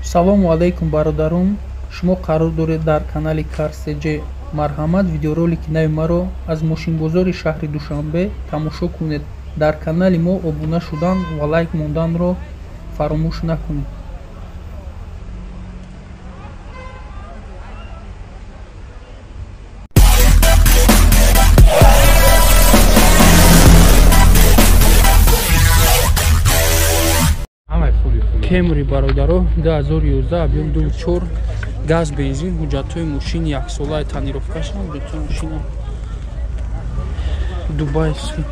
Салому алайкум, бародарон. Шумо қарор доред дар канали Карсеҷ. Марҳамат, видеоролики нави маро аз мошинбозори шаҳри Душанбе тамошо кунед. Дар канали мо обуна шудан ва лайк монданро фаромӯш накунед. Кемри, бародаро, 2011, объем 24, газ, бензин, ҳуҷҷатҳои мошин яксолаи, тонировкаша, ҳуҷҷатҳои мошина дубайский.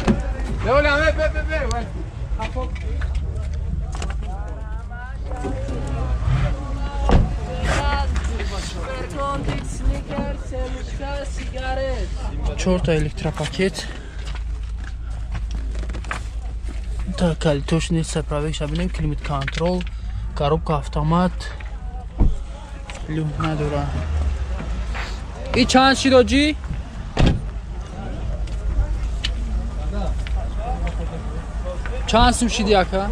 Чорта электропакет. Так, калитош нест, пробегша бинем, климат контрол, коробка автомат, люк надора. И чанд шид, оҷи? Чанд сум шиди, ака?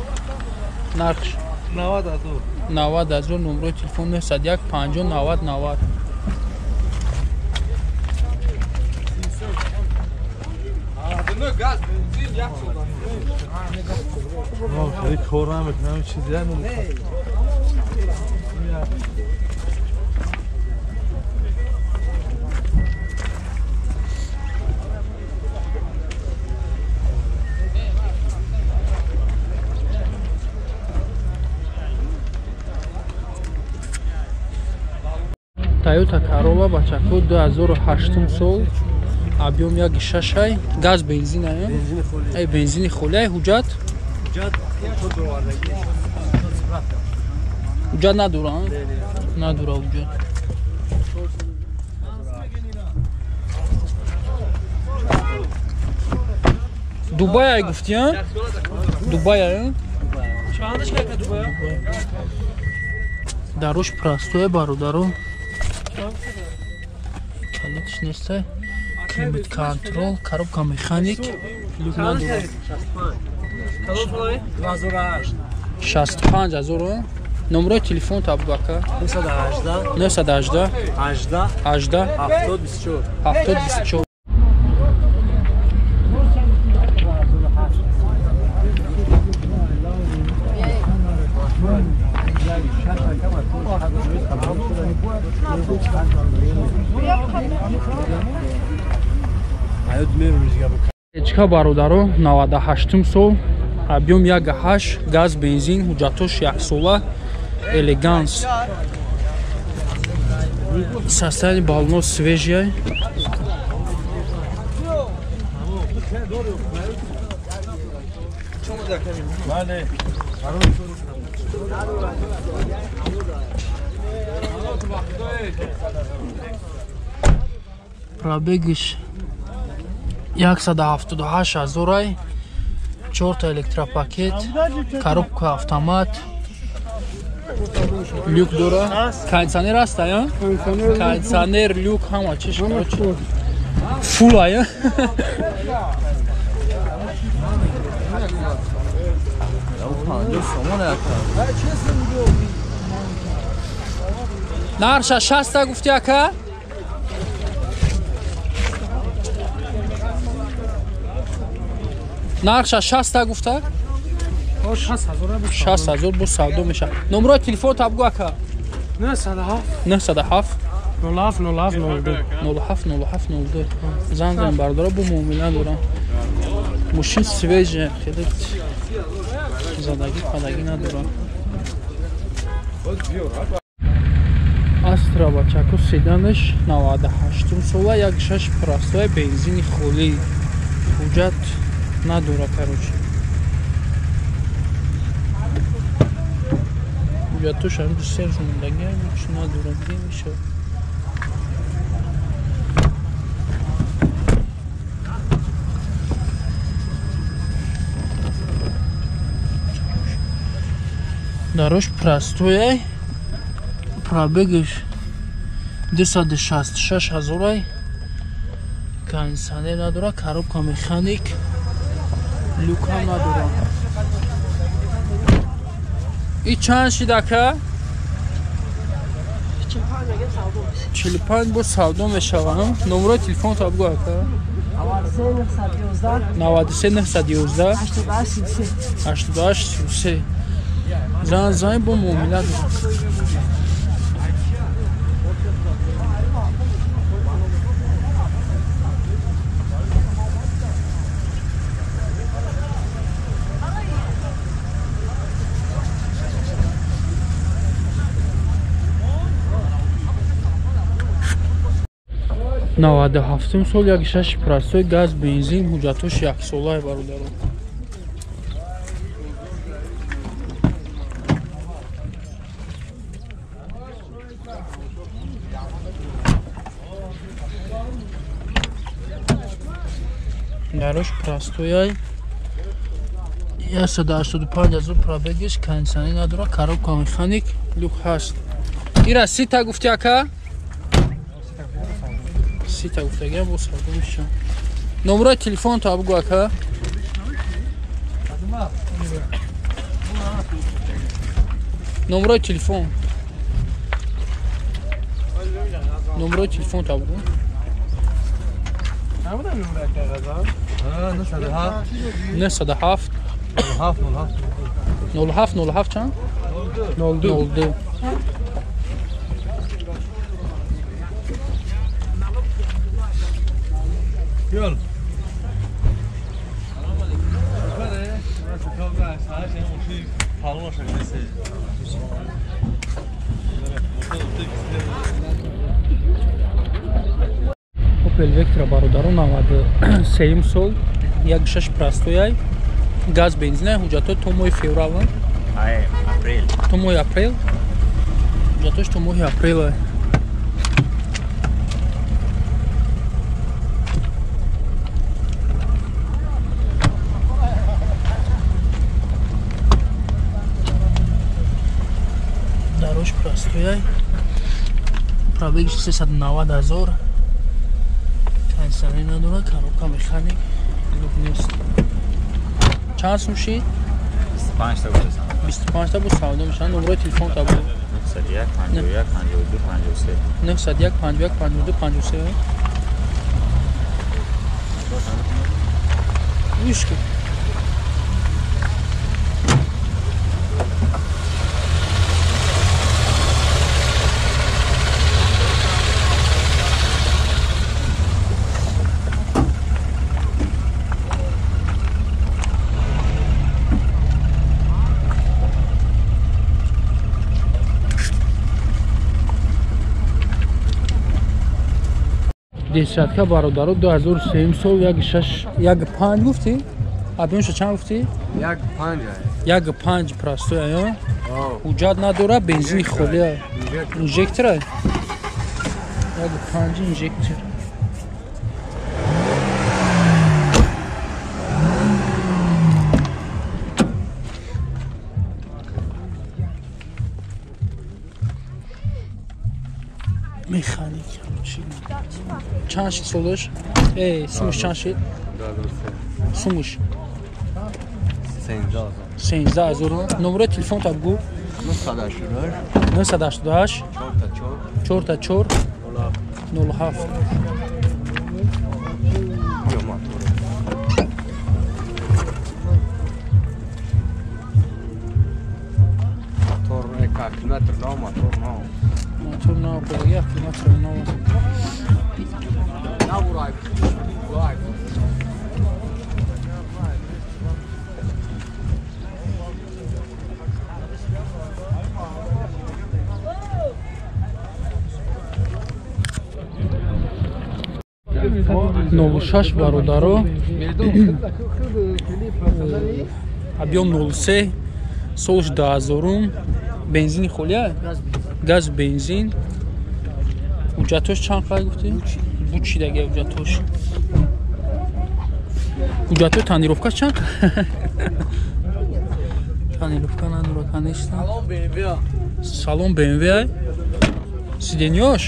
Нархш? 90 000. 90 000. Номрои телефон 901 50 90 90. Газ, бензин, як сол. Хеле кор намекунам, чизе Тойота Corolla, бачако, 2008 сол, объем 1,6, газ, бензин, ай, бензини холиай. Ҳуҷҷат? Ҳуҷҷат надора, надора ҳуҷҷат. Дубай ай гуфти, Дубай ай. Дарош простое, бародаро, калитш нестай, климат контрол, коробка механик, люк надорад. 65 000. Номерои телефон Абубака? 918 18 70 24. Чика, бародаро, 98 сол, объем 1,8, газ, бензин, ҳуҷҷатош яксола, элеганс, состояние баллоно свежий. Пробегиш 178 ҳазорай, чорта электропакет, коробка автомат, люк дора, кондиционер аст, ая, кондиционер, люк, ҳама чиш, короче, фул ая. Нарша 60 гуфти, ака? Нарша 60 гуфта? 60 000 бо савдо мешавад. Номерои телефон табгу, ака? 907 907 07 07 02. 07 07 02. Занг зан, бардора, бо муомила дорам. Мошин свежая, хеле задагӣ падагӣ надорам. Астра, бачаку, седанаш 98 сола, 1,6, простой, бензини холӣ, ҳуҷҷат надора, короче, ҳуҷҷатош ҳам сер мондагӣ, ҳеч надора, мешавад. Дарош простой, пробегаш 266 ҳазорай, кондиционер надора, коробка механик, люкам надора. И чанд шид, ака? 45 бо савдо мешавад. Номерои телефонто бугӯ ака. 93 911 88 33. Зан зан бо муомила дорад. 97 сол 1.6 простой газ бензин ҳуҷҷатош яксолае бародарон. Дарош простояй 185 ҳазор пробегиш, кондитсионер надорад, коробка механик, люк ҳаст. Ира сита гуфти ака? Сита гуфтагиам бо савдо мешавад. Номерои телефонто бугӯ ака. Номерои телефон. Номерои телефонто бугӯ. 907 07 07 чанд? 02. Yol. Opel Vectra бародарон 93 сол 1.6 простояй газ бензин ҳуҷҷатҳо то моҳи феврал, апрел, то моҳи апрел, ҳуҷҷатҳош то моҳи апрел. Дарош простояй, пробегиш 390 ҳазор, кондитсионер надорад, коробка механик, люк нест. Чанд сум шид? 25 та гуфтасам. 25 та бо савдо мешавад. Номерои телефон та бугӯ. 901 51 52 53. 901 51 52 53. Вишка. Десятка бародаро 2003 сол 1.6 1.5 гуфтӣ? Абёнша чанд гуфтӣ? 1.5. 1.5 простой ая. Ҳуҷҷат надора, бензини холия. Инжектора? 1.5 инжектор. Механик. Чанд шид солаш? Сумуш чанд шид? Сумуш 13 ҳазор. Номерои телефонта бугӯ. 988 44 07. Мотор нав, аккумулятор нав. Нолу шаш бародаро, объем 03, солш 2000, бензини холия, газ бензин. Ҳуҷҷатош чанд қай гуфтӣ? Бучидаги ҳуҷҷатош. Ҳуҷҷатои тонировка чанд? Тонировка надорад, конечно. Салон BMW. Сиденьёш?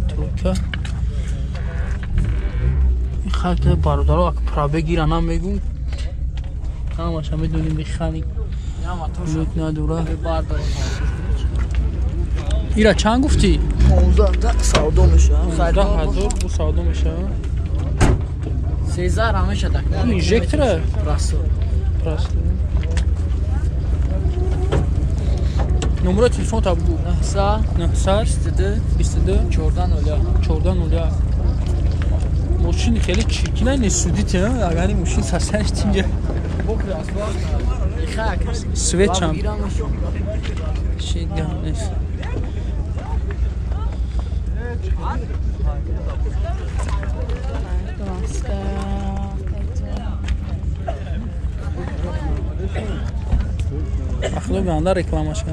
Тройка. Хайта бародаро, ак пробегира намегум. Ҳамаша медонем механик. Лут надора. Ира чанд гуфтӣ? 15 савдо мешавад. 15000 бу савдо мешавад. 13 ҳамеша дак. Инжектора? Расо. Расо. Номеро телефон та бугу. 900 900 22 22 14 01 14 01. Мошини хеле чиркина не судите, агар ин мошин сасанш тинҷа. Свет чам. Ши гам нест. Ахлоби анда рекламаш.